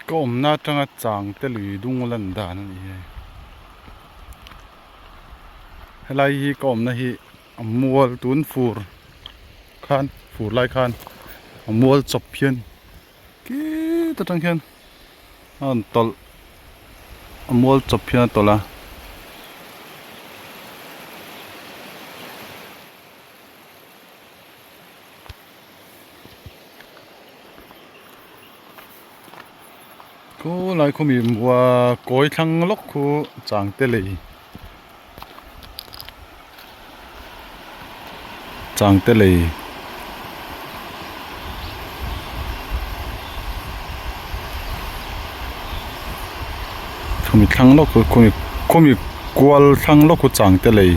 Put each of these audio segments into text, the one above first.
Ka awmna atanga changte lui dung lan dan a ni hei. Helai hi ka awmna hi a mual tun fur khan fur lai khan a mual chawp hian khit atang khian a rawn tawlh a mual chawp hian a tawlh a. Khu lai khawmi kawi thlang lawk khu changte lei changte lei khawmi thlang lawk khu khawmi khawmi kual thlang lawk khu changte lei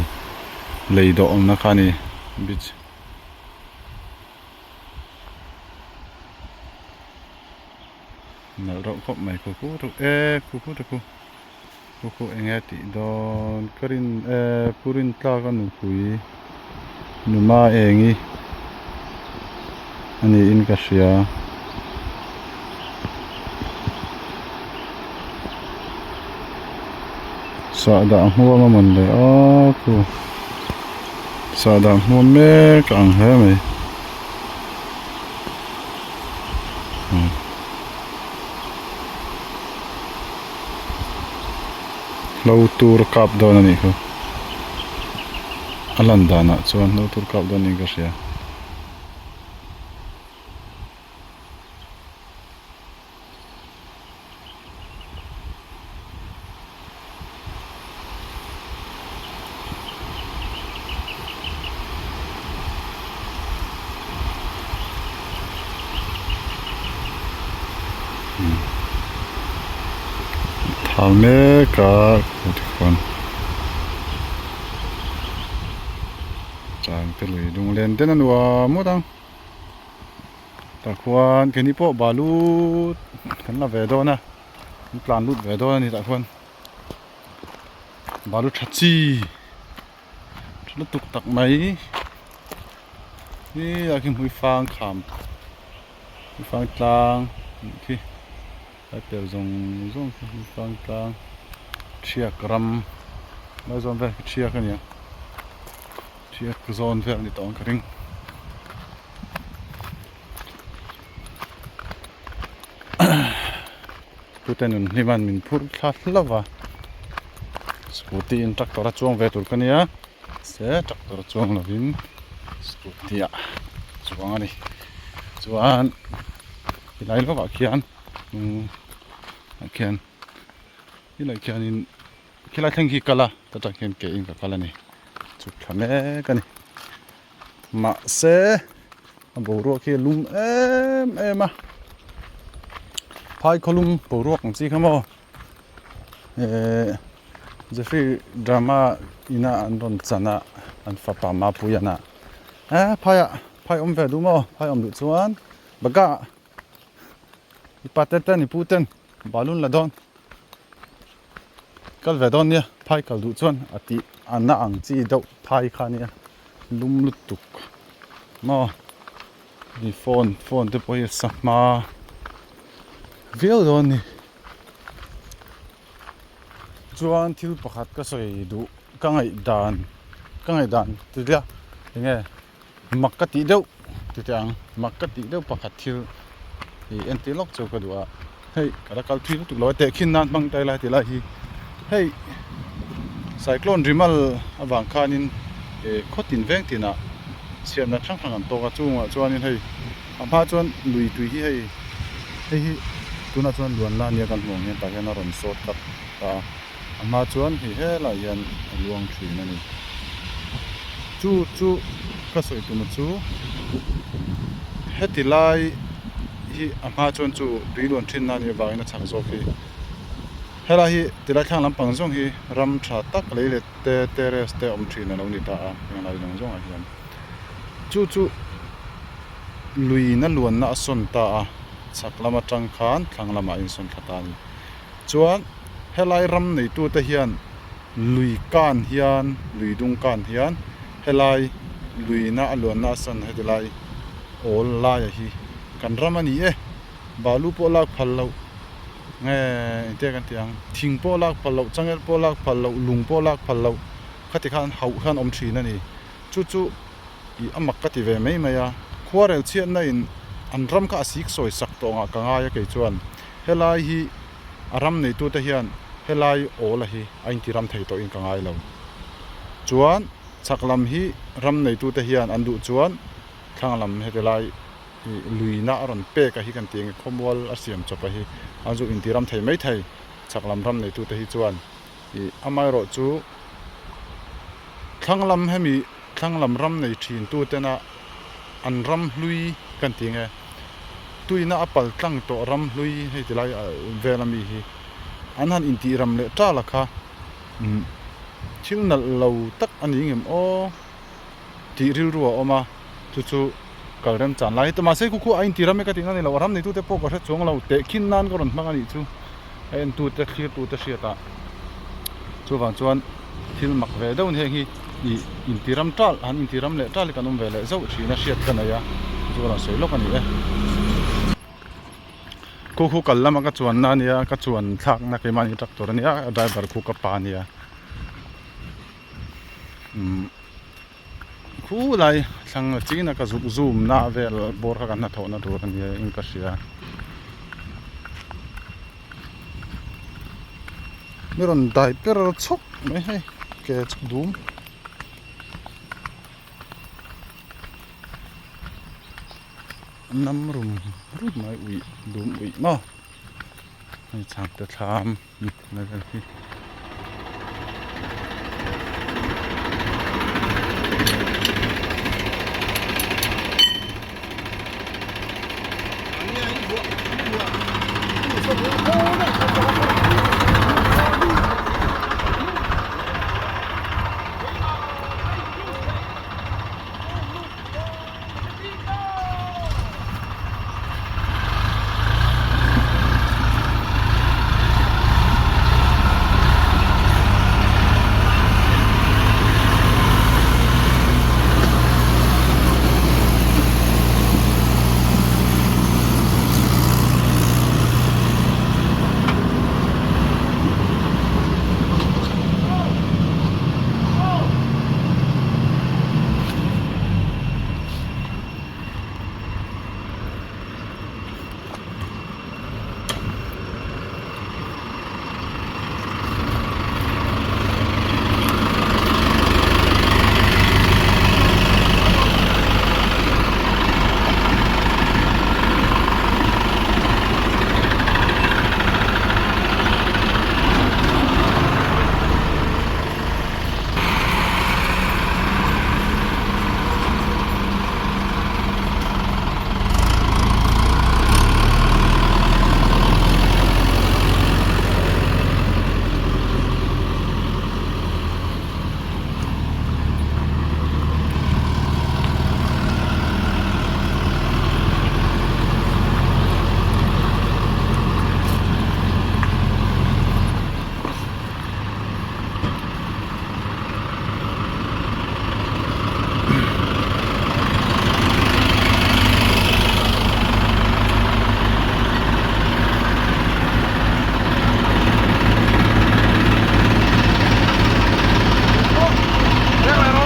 lei dawh awmna kha a ni beach. Nalh reuh khawp mai khu khu thu e khu khu thu khu khu khu eng nge tih dawn ka rin e pu rin tlak a nupui numa eng i a niin ka hria. Sahdah hmuam a mawn le aw khu sahdah hmuam mek a ang hle mai hlo tur kap dawn a nih khu a lan danah chuan hlo tur kap dawn niin ka hria. Thal mek a tikhuan changte lui lunglen den a nuam ngawt ang. Tah khuan keini pawh balu kan la ve dawn a kan tlan lut ve dawn a ni tah khuan balu tha chi tha lutuk tak mai hi ah khi hmuifang kham hmuifang tlang anih khi a tel zawng zawng khi hmuifang tlang thiak ram lai zawn vel khi thiak a ni a thiak zawn vel a ni tawh ang ka ring. Pute nun hlim min phur thla hlauh a scooty in tractor a chuang ve tur ka nia se tractor a chuang lovin scooty ah chuang a ni chuan helai lawkah khian ah khian helai khianin khilai thleng khi kal a ta tang khian ke in ka kal a ni chhuk thla mek a ni. Mahse a boruak hi a lum em em a phai khaw lum boruak ang chi kha maw ehh Jeffrey drama ina an rawn chan a an fapa Mapuiana eh phaiah phai awm ve duh maw phai awm duh chuan baka i pa te ten i pu ten balun la dawn. Kal ve dawn nia phai kal duh chuan a tih a na ang chi deuh phai kha nia lum lutuk maw ni phone phone te pawh hi a sa hma viau dawn a ni chuan thil pakhat ka sawi duh ka ngaihdan ka ngaihdan ti ila enge mak ka tih deuh ti teh ang mak ka tih deuh pakhat thil ih entir lawk chu ka duh a hei ka la kal thui lutuk lo a tehkhin nan hmang ta ila ti lai hi hei cyclone rimal avang khanin ih khaw tin veng tinah chhiatna hrang hrang an tawk a chungah chuanin hei a hma chuan lui tui hi hei hei hi tunah chuan luan la ania kan hmuh ang hian tah hian a rawn sawt tak ta a. A hma chuan hei helai hian a luang thin a ni. Chu chu ka sawi tum chu heti lai hi a hma chuan chu tui luan thin na anih avangin a chhak zawk hi. Helai hi tilai thlang lampang zawng hi ram tha tak lei leh te terrace te awm thin a lo ni ta a henglai zawng zawngah hian. Chu chu lui na luanna a sawn ta a chhak lam atang khan thlang lamah a insawn thla ta a ni. Chuan helai ram neitute hian lui kan hian lui dung kan hian helai luina a luanna a san heti lai awl laia hi kan ram a ni e balu pawh lak phal loh Nge engtia kan tih ang thing pawh lak phal loh changel pawh lak phal loh lung pawh lak phal loh khati khan hauh hian awm thin a ni chu chu ih a mak ka ti ve mai mai a khuarel chhiatna in an ram kha a sik sawi sak tawh angah ka ngai a kei chuan helai hi a ram neitu te hian helai awl a hi a inti ram thei tawh in ka ngai lo chuan chhak lam hi ram neitu te hian an duh chuan thlang lam heti lai. Ih luina a rawn pek a hi kan tih ang e khawmual a siam chawp a hi a zu inti ram thei maithei chhak lam ram neitute hi chuan ih amaherawh chu thlang lam hemi thlang lam ram nei thin tu tena an ram hlui kan tih ang e tuina a pal tlang tawh ram hlui hei ti lai vel ami hi an han intih ram leh tal a kha umm thil nalh lo tak a ni ngem aw. Tih rilru a awm a, chu chu kal remchan lai hi mahse khu khu a inti ram e ka tihna a ni lo, a ram neitute pawh ka hre chuang lo, tehkhin nan ka rawn hmang a nih chu a entute thlirtute hriatah chuvang chuan thil mak ve deuh a ni heng hi ih inti ram tal han inti ram leh tal hi kan awm ve leh zauh thin a hriat ka nei a chu chu ka rawn sawi lawk a ni e. Khu khu kal lama ka chuanna a nia ka chuan thlakna keimahni tractor a nia a driver khu ka pa a nia. Umm khulai thlang a china ka zuk zoom na vel bawr kha kan hnathawh na tur a nia in ka hria mi rawn dai per chhawk mai hei ke chhuk dum. Nam rum rum mai uih dum uih maw hei chhak te thlam.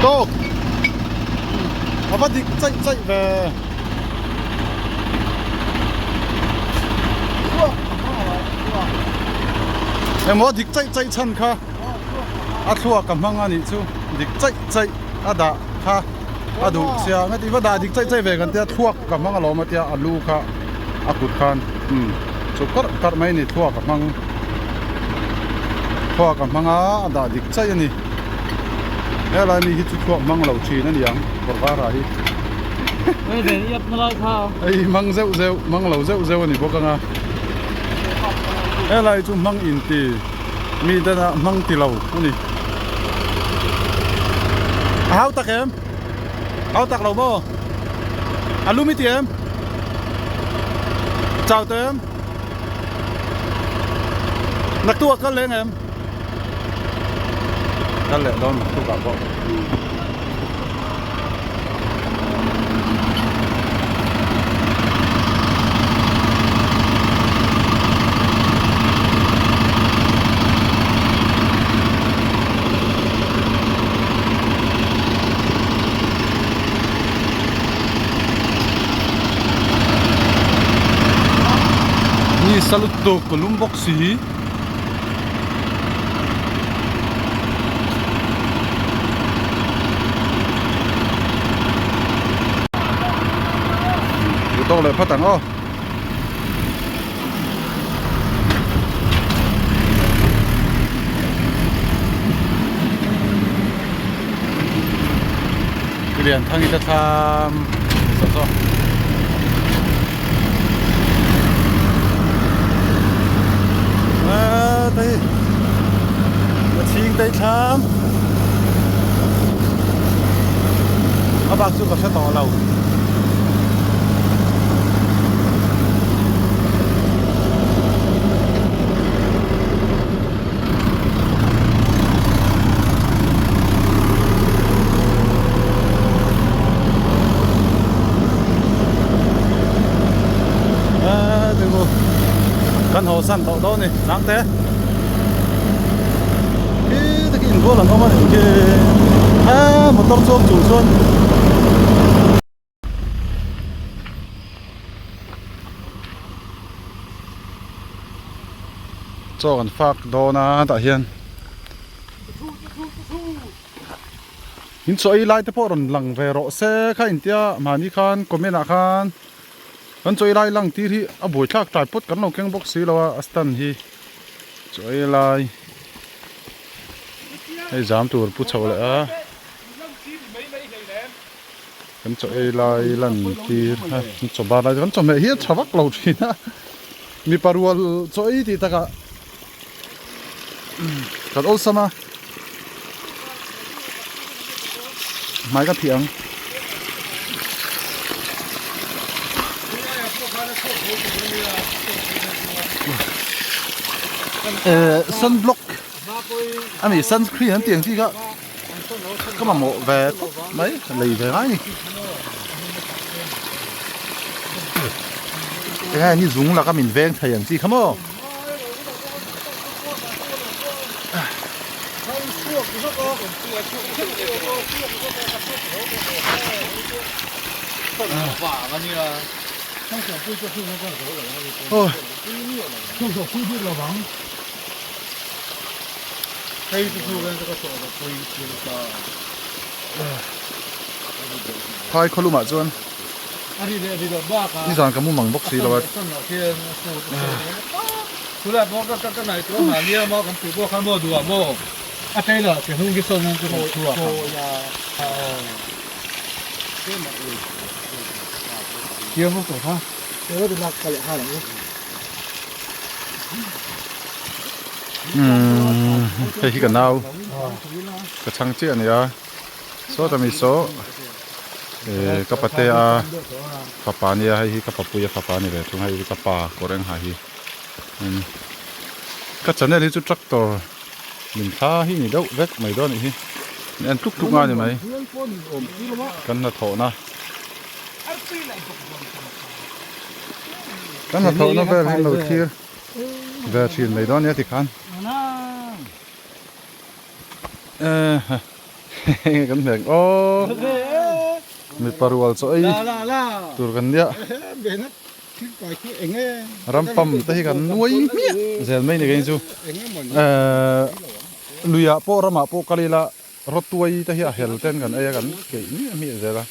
Tawk a va dik chaih chaih ve. Emaw dik chaih chaih chhan kha a thluak a hmang a nih chu dik chaih chaih a dah kha a duh sia nga ti va dah dik chaih chaih ve kan tia thluak ka hmang alawm a tia a lu kha a kut khan umm chu karh karh mai a ni thluak a hmang thluak a hmang a a dah dik chaih a ni helai mi hi chu thluak hmang lo thin a ni ang kawr var ah hi hei hmang zeuh zeuh hmang lo zeuh zeuh a ni bawk ang a helai chu hmang inti. Mi dana hmang ti lo a ni. A hau tak em? Hau tak lo maw? A lum i ti em? Chau te em? Naktuk ah kal leng em? Kal leh dawn naktuk ah pawh. Ni sa lutuk ka lum bawk si. Duh tawk leh phawt ang aw. Lianthang i ta thlam saw saw. A tei a chhing tei thlam a bak chu ka hre tawh lo. Kan haw san tawh dawn ni changte khi takin inbual an awm a nih khi a motor chuang chung chuan. Chaw kan fak dawn a tah hian in chaw ei lai te pawh rawn lang ve rawh se kha intia mahni khan comment ah khan kan chaw ei lai lang tir hi a buaithlak tlai pawt kan lo keng bawk si lo a a stand hi chaw ei lai hei zam tur pu chho leh a. Kan chaw ei lai lan tir a kan chaw bar lai chu kan chawhmeh hi a tha vak lo thin a mipa rual chaw ei tih takah kan awlsam a hmai ka phih ang. Eh sunblock ani sunscreen an tih ang chi kha. Ka mamawh ve tawp mai lei ve ngai ni. Enge ni zung laka min veng thei ang chi kha maw. Phai khawlumah chuan nizan ka mumang bawk si lo a. Umm hei hi ka nau ka chhang chiah a ni a sawta mi saw eh ka pate a fapa a nia hei hi ka papuia fapa a ni ve thung hei hi ka pa kawr eng ha hi umm ka channel hi chu tractor min thla hi ni deuh vek mai dawn a nih hi min en tluk tluk nga ni mai kan hnathawhna. Kan hnathawhna vel hi an lo thlir ve thin mai dawn nia tikhan enge kan hmel aw mipa rual chaw ei tur kan nia ram pam te hi kan nuai hmiah zel mai ni kei chu ehh luiah pawh ramah pawh kal ila. Rawtuai te hi a hel ten kan ei a kan keih miah miah zel a.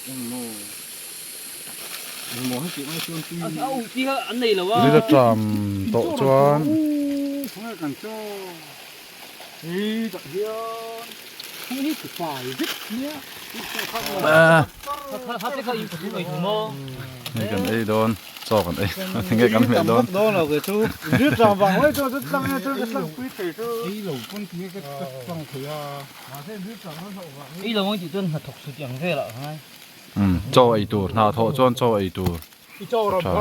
Ril a tram tawh chuan. Hei kan ei dawn. Chaw kan ei enge kan hmeh dawn. Umm chaw ei tur hna thawh chuan chaw ei tur a tha.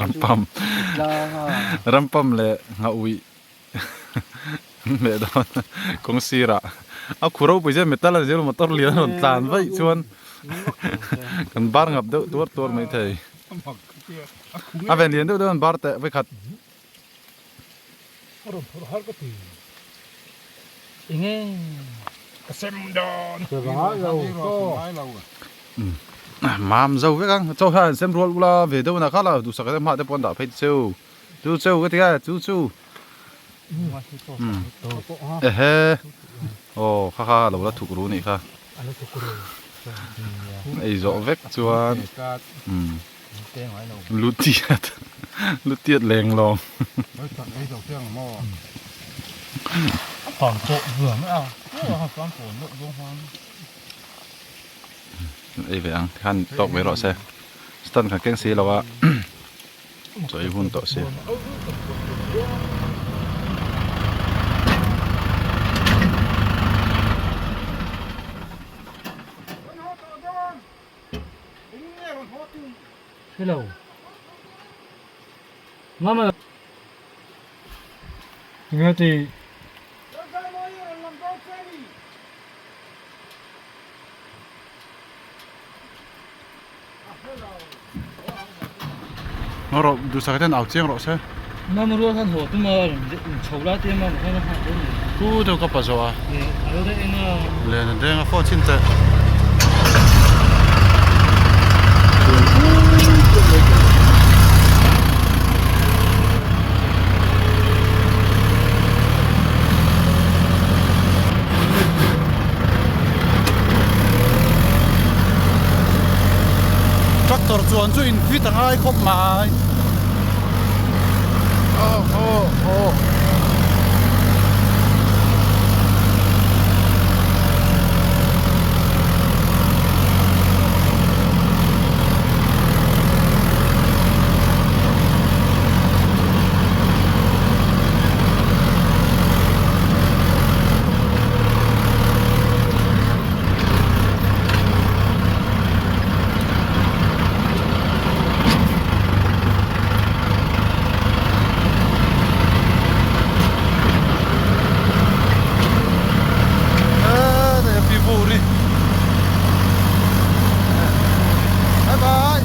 Rampam rampam leh nghauih hmeh dawn kawng sirah a khu ropui zel metal a ni zel motor lian a rawn tlan vaih chuan kan bar ngap deuh tuar tuar mai thei a ven lian deuh deuh an bar teh vawikhat. Ka sem dawn. Mam zo vek ang chaw hian sem rual ula ve deuh na kha la duhsak te hmah te pawh an dah phei cheu chu cheu ka ti a chu chu ehe aw kha kha lo la thuk ru nih kha ei zawh vek chuan lu tiat lu tiat leng lawng. Ei ve ang tikhan tawk ve rawh se stand kha keng si lo a chaw ei hun tawh si. Hello. Mama. Tinge ti. Ngaw rawh duhsak hian au chiang rawh se. Mama rual khan haw tum a chho la te mama khan a hah dawn ni. Pu deuh ka pa zawh a. A lo daih eng a. Len a deng a phone chin teh. Tractor chuan chu in fit a ngai khawp mai. Oh oh oh. Bye bye.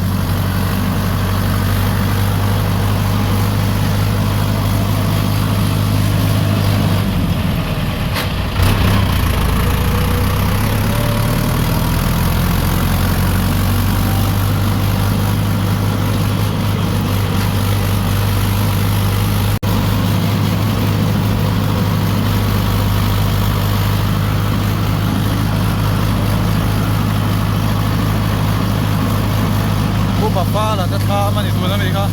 Pu Papa la te thlam a ni tun a nih kha.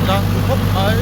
Tlang khawp mai.